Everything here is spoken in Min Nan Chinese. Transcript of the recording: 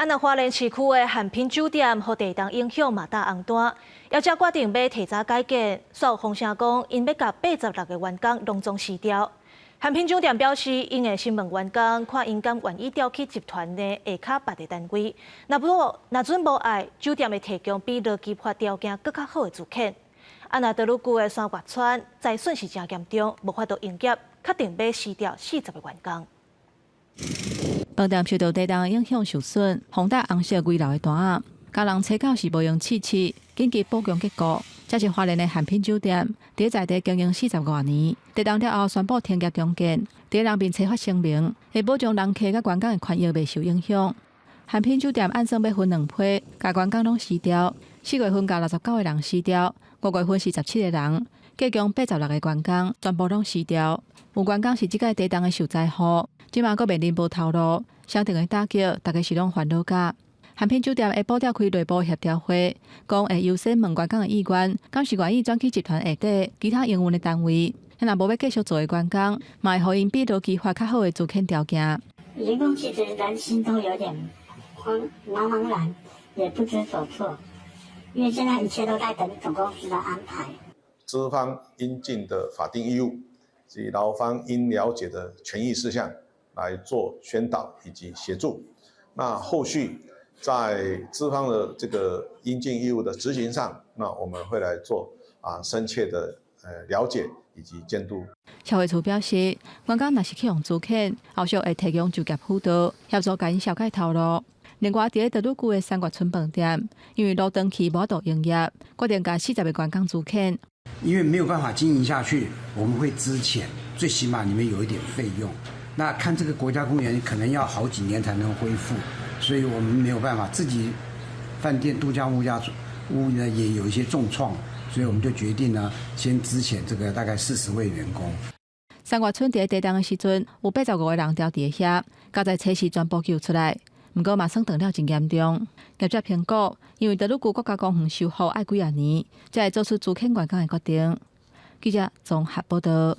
啊，若花蓮市區的漢品酒店予地動影響嘛打紅單，業者決定欲提早改建，煞有風聲講𪜶欲共86個員工攏總辭掉。漢品酒店表示，𪜶會先問員工，看𪜶敢願意調去集團的下跤別个單位。若無，若準無愛，酒店會提供比勞基法條件閣較好的資遣。啊，若多魯郡的山岳村災損是誠嚴重，無法度營業，確定欲辭掉40個員工。飯店受到地動影響受損，予打紅色危樓的單仔，工人初九是無閒試試，緊急補強結構。這是花蓮的漢品酒店，佇在地經營40外年，地動了後宣布停業重建，佇人面冊發聲明，會保障人客佮員工的權益袂受影響。漢品酒店按算欲分兩批，共員工攏辭掉，4月份共69個人辭掉，5月份是17個人，計共86個員工全部攏辭掉。有員工是這擺地動的受災戶，這馬閣面臨無頭路，相同的打擊，大家是攏煩惱甲。漢品酒店下晡召開內部協調會，講會優先問員工的意願，敢是願意轉去集團下底其他營運的單位。若無欲繼續做的員工，嘛會予𪜶比勞基法較好的資遣條件。員工其實人心都有點慌，茫茫然，也不知所措，因為現在一切都在等總公司的安排。資方應盡的法定義務及勞方應了解的權益事項來做宣導以及協助。那後續在資方的這個應盡義務的執行上，那我們會來做深切的了解以及監督。社會處表示，員工若是去予資遣，後續會提供就業輔導，協助共𪜶紹介頭路。另外，佇咧多魯郡的山岳村飯店，因為路斷去無法度營業，決定共40個員工資遣。因為沒有辦法經營下去，我們會資遣，最起碼你們有一點費用。那看這個國家公園可能要好幾年才能恢復，所以我們沒有辦法自己飯店度假屋家屋呢也有一些重創，所以我們就決定呢先資遣這個大概40位員工。山岳村佇地動的時陣，有85個人牢佇遐，佳哉初四全部救出來。毋過嘛損斷了真嚴重，業者評估，因為多魯郡國家公園修復愛幾仔年，才會做出資遣員工的決定。記者綜合報道。